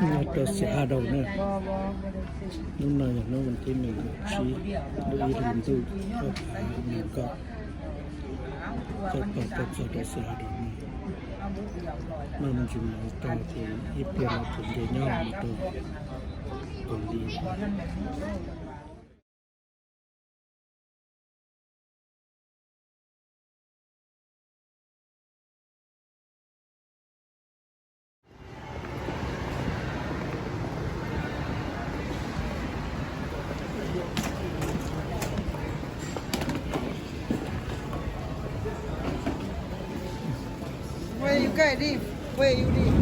Nyob rau Seattle na, hnub no yog hnub vas thib nees nkaum tsib lub ib hlis ntuj ob phav nees nkaum, koj pom koj txog rau Seattle no, maj me ntsis mus tau ces ib pliag no kuv nce nyob mus rau koom li. Where you guys live? Where you live?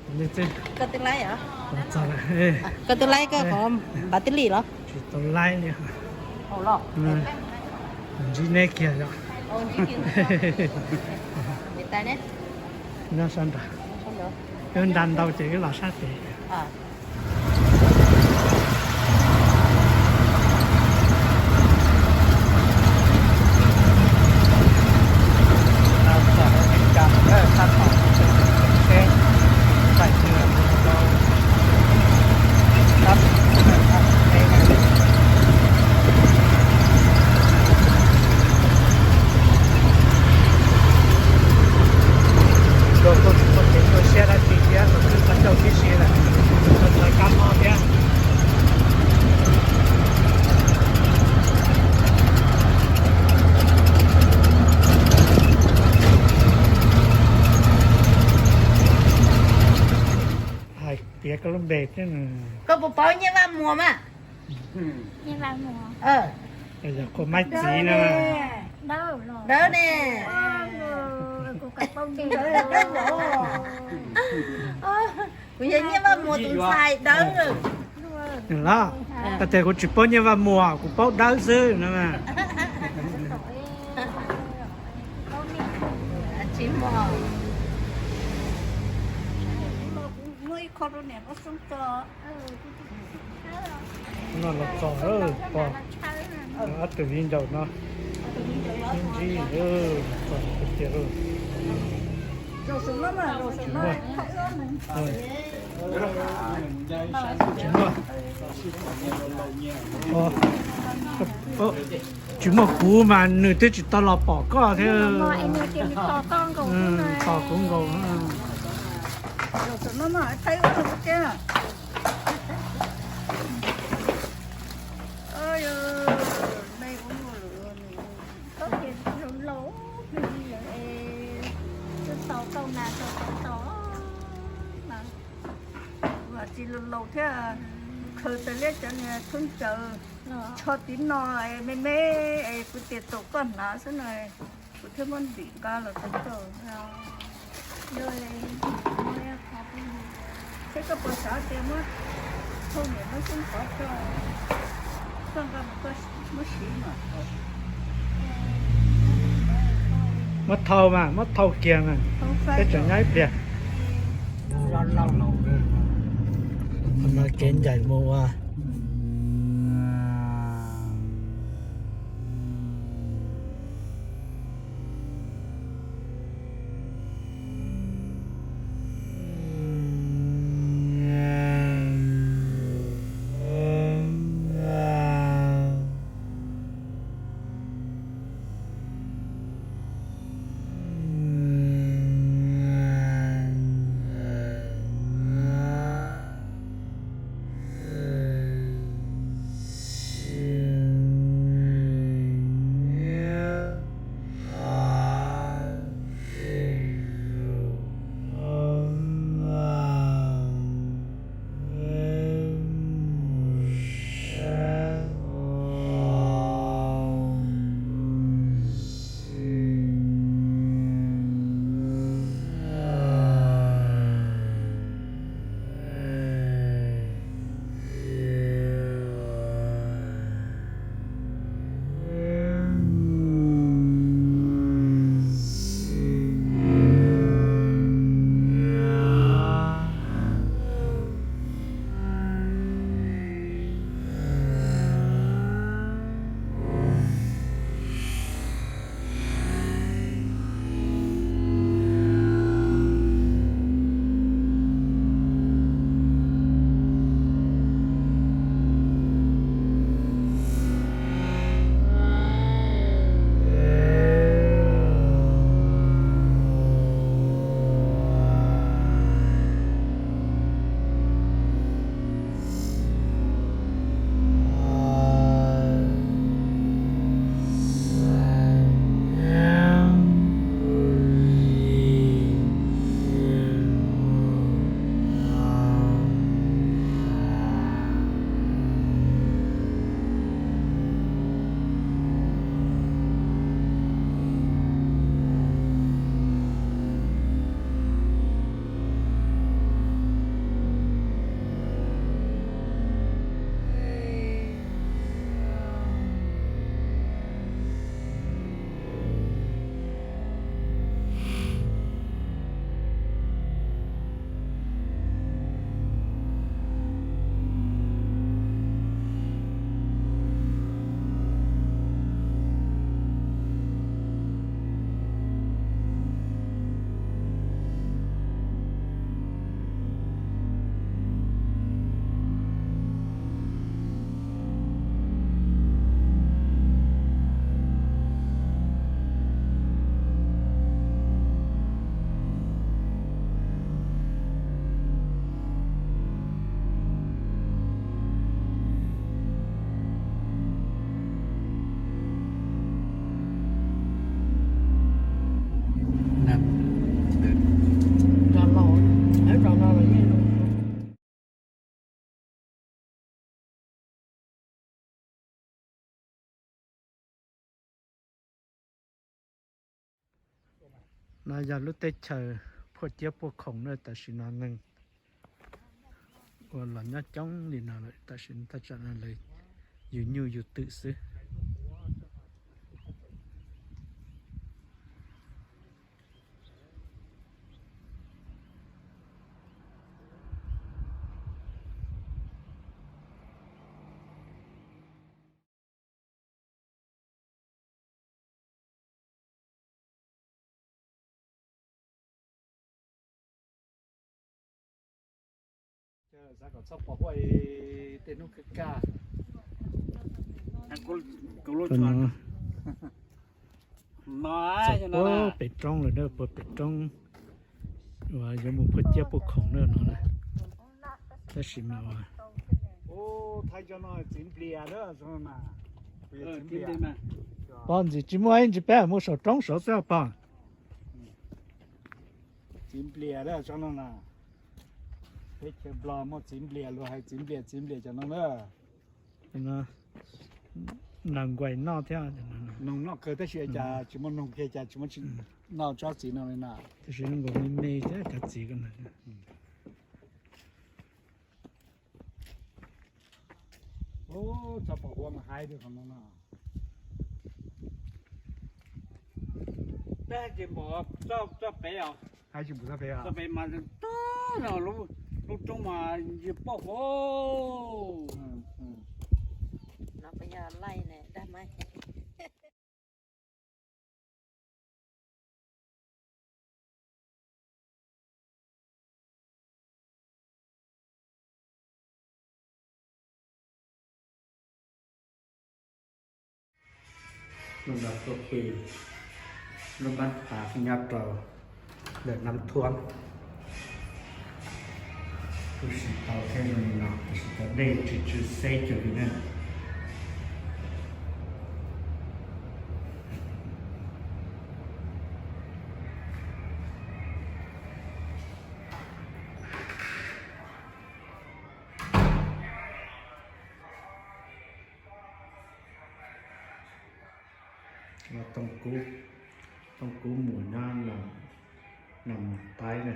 Koj twb laib os? Koj twb laib koj qhov npav tij li los? Tsis tau laib li. Ntsib neb kiag yom. Nyob sab nrad. Wb nra ntau ces wb los sab tid. Rau koj tsis muaj kev nyuaj siab dab tsi thiab, rau qhov koj coj tib si lawm, koj Koj puas paub Nyiaj Vaj Muas mas? Yog koj maib txiv no. Dawb ne. Kuv yog Nyiaj Vaj Muas tus ntxhais Dawb. Los, koj tias kuv tsis paub Nyiaj Vaj Muas, kuv paub Dawb xwb no. Tsis muaj. No los txog, ob tug viv ncaus no sib ntsib, txog tiag tiag. Tsis muaj, tsis muaj, tsis muaj kuv mas nws twb tsis tau los pom koj thiab. Tos kuv nkaus. Tsis laus laus thiab, khaws tas liab cov niag thoob cawv tsho tiv no me me, kuv tias tau koj hnav xwb no, kuv thiaj muab ntim nqa los rau koj. Thiab koj puas xav tias muab thauj niam muab xub qhov rau koj nqa mus koj muab siv mas. Muab thauj mas muab thauj kiag mas, peb tseem nyob ib pliag. Qhov no kev ncaim mus ua. No yog lub teb chaws Phuaj Ciab Puaj Khoom na, tam sim no neeg ua los nyob coob li no lawm, tam sim no thaj tsam no lawv yug nyuj yug twm xwb. Xav kom txhob pom huaj tej hnub kaj kaj. Txog puag pem roob lawm na, puag pem roob uas yuav mus Phuaj Ciab Puaj Khoom na no na. Tab sis mas pog ntxiv tsis muaj ib ntsis, peb mus saum roob saud xwb pog. Txiv nplias lawm tsob no na. Teb chaws Nplog muaj txiv nplias, luag hais txiv nplias, txiv nplias cov no na. Nas nkuais noj thiab. Noog noj kawg tab sis cas tsis muaj noog kiag, cas tsis muaj, tsis noj tsob txiv no li na. Tab sis nkaus me me thiab cov txiv ko na. Txhob pom huaj mas haib li qhov no no. Peb hais tias npaum txoj pem os. Hais tias npaum txoj pem os. Txoj pem mas tag lub roob mas yog poj huaj. No peb yog laij ne dag mas. Lub no tuaj pw lub npab phav nyob rau ntawm Nab Thuab. Kuj siv tau thiab zoo li no, tab sis cov dej tsw tsw xeb cuag li na. Tooj Kub, Tooj Kub mus nyob Nam Taib na.